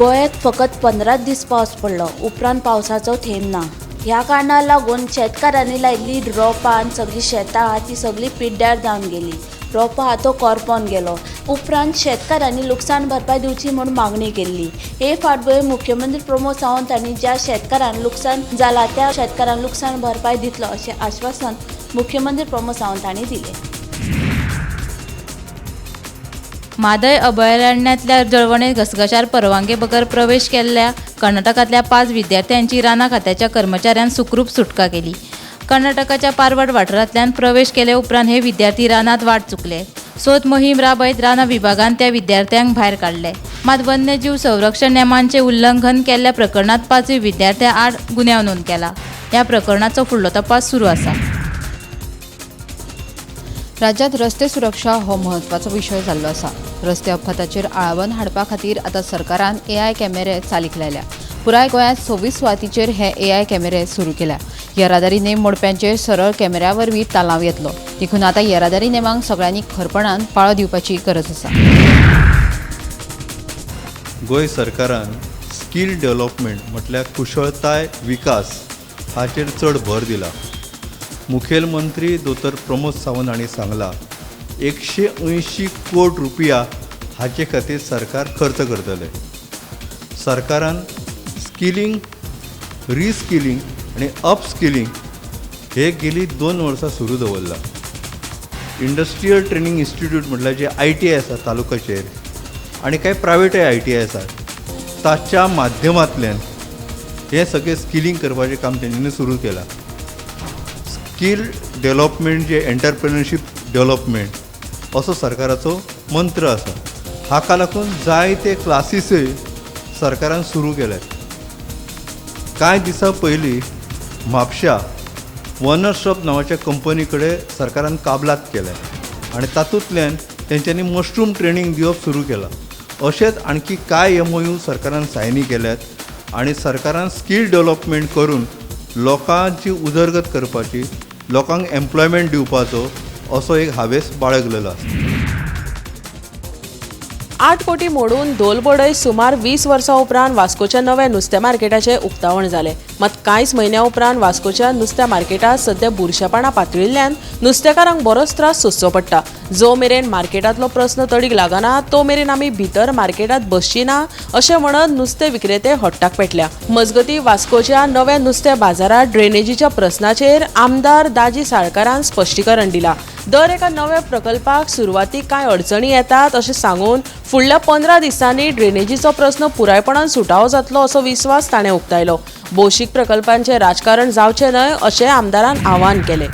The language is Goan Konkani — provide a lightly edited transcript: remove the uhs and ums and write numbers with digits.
गोंयांत फकत 15 दीस पावस पडलो, उपरांत पावसाचो थेंब ना. ह्या कारणाक लागून शेतकारांनी लायिल्ली रोपां आनी सगळीं शेतां आहा ती सगळीं पिड्ड्यार जावन गेली. रोपां आहा तो करपोन गेलो. उपरांत शेतकारांनी लुकसाण भरपाय दिवची म्हूण मागणी केल्ली. हे फाटभुंयेर मुख्यमंत्री प्रमोद सावंत हांणी ज्या शेतकारांक लुकसाण जाला त्या शेतकारांक लुकसाण भरपाय दितलो अशें आश्वासन मुख्यमंत्री प्रमोद सावंत हांणी दिलें. म्हादय अभयारण्यांतल्या जळवणे घसघश्यार परवानगे बगर प्रवेश केल्ल्या कर्नाटकांतल्या 5 विद्यार्थ्यांची रानां खात्याच्या कर्मचाऱ्यान सुखरूप सुटका केली. कर्नाटकाच्या पारवाड वाठारांतल्यान प्रवेश केले उपरांत हे विद्यार्थी रानांत वाट चुकले. सोद मोहीम राबयत रानां विभागान त्या विद्यार्थ्यांक भायर काडले. मात वन्यजीव संरक्षण नेमांचे उल्लंघन केल्ल्या प्रकरणांत 5 विद्यार्थ्यां आड गुन्यांव नोंद केला. ह्या प्रकरणाचो फुडलो तपास सुरू आसा. राज्यात रस्ते सुरक्षा हो म्हत्वाचो विशय जाल्लो आसा. रस्ते अपघाताचेर आळाबंद हाडपा खातीर आतां सरकारान एआय कॅमेरे चालीक लायल्या. पुराय गोंयांत 26 सुवातीचेर हे एआय कॅमेरे सुरू केल्या. येरादारी नेम मोडप्यांचेर सरळ कॅमेऱ्या वरवीं तालांव येतलो. देखून आतां येरादारी नेमांक सगळ्यांनी खरपणान पाळो दिवपाची गरज आसा. गोंय सरकारान स्कील डेव्हलपमेंट म्हटल्यार कुशळताय विकास हाचेर चड भर दिला. मुखेलमंत्री दोतोर प्रमोद सावंत हांणी सांगला 180 कोटी रुपया हाचे खातीर सरकार खर्च करतले. सरकारान स्किलिंग, रिस्किलिंग आनी अपस्किलिंग हे गेली 2 वर्सां सुरू दवरला. इंडस्ट्रियल ट्रेनींग इन्स्टिट्यूट म्हटल्यार जे ITI आसा तालुकाचेर आनी कांय प्रायवेटय ITI आसात ताच्या माध्यमांतल्यान हें सगळें स्किलिंग करपाचें काम तेंच्यांनी सुरू केलां. स्कील डेव्हलपमेंट जे एंटरप्रेन्योरशीप डेव्हलपमेंट असो सरकाराचो मंत्र आसा. हाका लागून जायते क्लासीसय सरकारान सुरू केल्यात. कांय दिसां पयलीं म्हापश्या वनस्टॉप नांवाच्या कंपनी कडेन सरकारान काबलात केल्या आनी तातूंतल्यान तेंच्यांनी मशरूम ट्रेनींग दिवप सुरू केलां. अशेंच आणखी कांय MOU सरकारान सायनी केल्यात आनी सरकारान स्कील डेव्हलपमेंट करून लोकांची उदरगत करपाची, लोकांक एम्प्लॉयमेंट दिवपाचो असो एक हावेस बाळगलेलो आसा. 8 कोटी मोडून धोलबोडय सुमार 20 वर्सां उपरांत वास्कोच्या नव्या नुस्त्या मार्केटाचें उक्तावण जालें. मात कांयच म्हयन्या उपरांत वास्कोच्या नुस्त्या मार्केटांत सद्या बुरशेपणां पातळिल्ल्यान नुस्तेकारांक बरोच त्रास सोंसचो पडटा. जो मेरेन मार्केटांतलो प्रस्न तडीक लागना तो मेरेन आमी भितर मार्केटांत बसची ना अशें म्हणत नुस्तें विक्रेते हट्टाक पेटल्या. मजगतीं वास्कोच्या नव्या नुस्त्या बाजारांत ड्रेनेजीच्या प्रस्नाचेर आमदार दाजी साळकारान स्पश्टीकरण दिलां. दर एका नव्या प्रकल्पाक सुरवातीक कांय अडचणी येतात अशें सांगून फुडल्या 15 दिसांनी ड्रेनेजीचो प्रस्न पुरायपणान सुटावो जातलो असो विस्वास ताणें उक्तायलो. भौशीक प्रकल्पांचें राजकारण जावचें न्हय अशें आमदारान आवाहन केलें.